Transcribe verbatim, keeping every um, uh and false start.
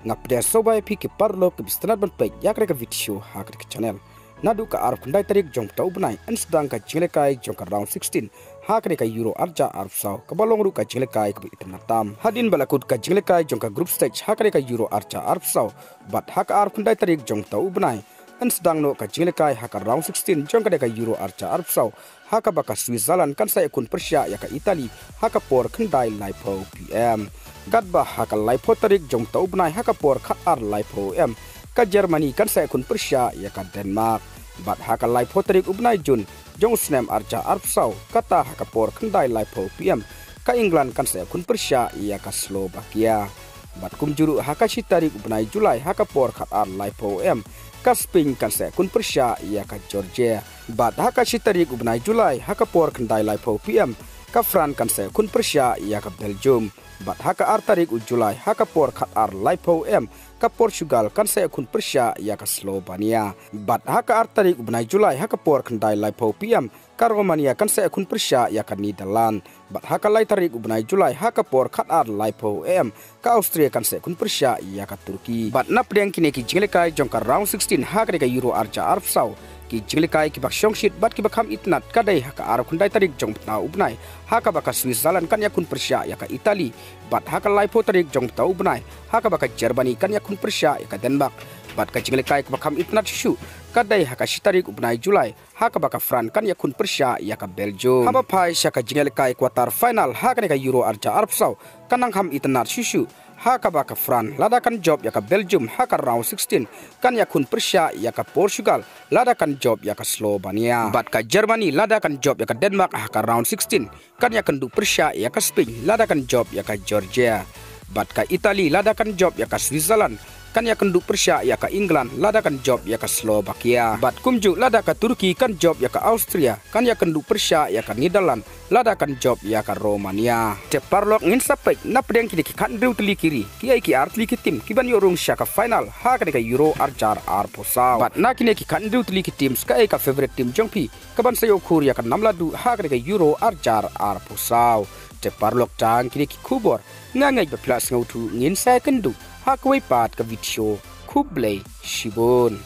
Nga pdiang sngewbha ïa phi ki paralok kiba sngewtynnat ban peit ïa kane ka video ha kane ka channel. Naduh ka arphew khyndai tarik jong mynta u bnai yn sdang ka jingïalehkai jong ka round sixteen ha kane ka Euro arhajar arphew saw, kaba long ruh ka jingïalehkai kaba itynnat tam. Hadien ba la kut ka jingïalehkai jong ka group stage ha kane ka Euro arhajar arphew saw, bad ha ka arphew khyndai tarik jong mynta u bnai yn sdang noh ka jingïalehkai ha ka round sixteen jong kane ka Euro arhajar arphew saw, ha kaba ka Switzerland kan sa ïakhun pyrshah ïa ka Italy ha ka por khyndai laiphew P M. Katba ha ka laiphew tarik jong mynta u bnai ha ka por khatar laiphew A M, ka Germany kan sa ïakhun pyrshah ïa ka Denmark. Bad ha ka laiphew tarik u bnai Jun jong u snem arhajar arphew saw, kata ha ka por khyndai laiphew P M, ka England kan sa ïakhun pyrshah ïa ka Slovakia. Bad kumjuh ruh ha ka shi tarik u bnai July ha ka por khatar laiphew A M, ka Spain kan sa ïakhun pyrshah ïa ka Georgia. Bad ha ka shi tarik u bnai July ha ka por khyndai laiphew P M, ka France kan sa ïakhun pyrshah ïa ka Belgium. Bad ha ka ar tarik u July ha ka por khatar laiphew A M, ka Portugal kan sa ïakhun pyrshah ïa ka Slovenia. Bad ha ka ar tarik u bnai July ha ka por khyndai laiphew P M, ka Romania kan sa ïakhun pyrshah ïa ka Netherlands. Bad ha ka lai tarik u bnai July ha ka por khatar laiphew A M, ka Austria kan sa ïakhun pyrshah ïa ka Turkey. Bad na pdeng kine ki jingïalehkai jong ka round sixteen ha kane ka Euro arhajar arphew saw, ki jingïalehkai kiba shongshit bad kiba kham itynnat ka dei ha ka arphew khyndai tarik jong mynta u bnai ha kaba ka Switzerland kan ïakhun pyrshah ïa ka Italy. Bad ha ka laiphew tarik jong mynta u bnai ha kaba ka Germany kan ïakhun pyrshah ïa ka Denmark. Bad ka jingïalehkai kaba kham itynnat shuh shuh ka dei ha ka shi tarik u bnai July ha kaba ka France kan ïakhun pyrshah ïa ka Belgium. Haba phai sha ka jingïalehkai quarter final ha kane ka Euro arhajar arphew saw, ka nang kham itynnat shuh shuh ha kaba ka France lada kan jop ïa ka Belgium ha ka round sixteen, kan ïakhun pyrshah ïa ka Portugal. Lada kan jop ïa ka Slovenia. Bad ka Germany lada kan jop ïa ka Denmark ha ka round sixteen, kan ïakynduh pyrshah ïa ka Spain. Lada kan jop ïa ka Georgia. Bad ka Italy lada kan jop ïa ka Switzerland, kan ïakynduh pyrshah ïa ka England. Lada kan jop ïa ka Slovakia. Bad kumjuh lada ka Turkey kan jop ïa ka Austria, kan ïakynduh pyrshah ïa ka Netherlands. Lada kan jop ïa ka Romania. Te paralok, ngin sa peit na pdeng kine ki khathynriew tylli ki ri, kiei ki ar tylli ki team kiban ïoh rung sha ka final ha kane ka Euro arhajar arphew saw. Bad na kine ki khathynriew tylli ki teams, kaei ka favourite team jong phi kaban sa ïoh khur ïa ka nam laduh ha kane ka Euro arhajar arphew saw? Te paralok, tang kine ki khubor, nga ngeit ba phi la sngewthuh. Ngin sa ïakynduh ha kawei pat ka video. Khublei shibun.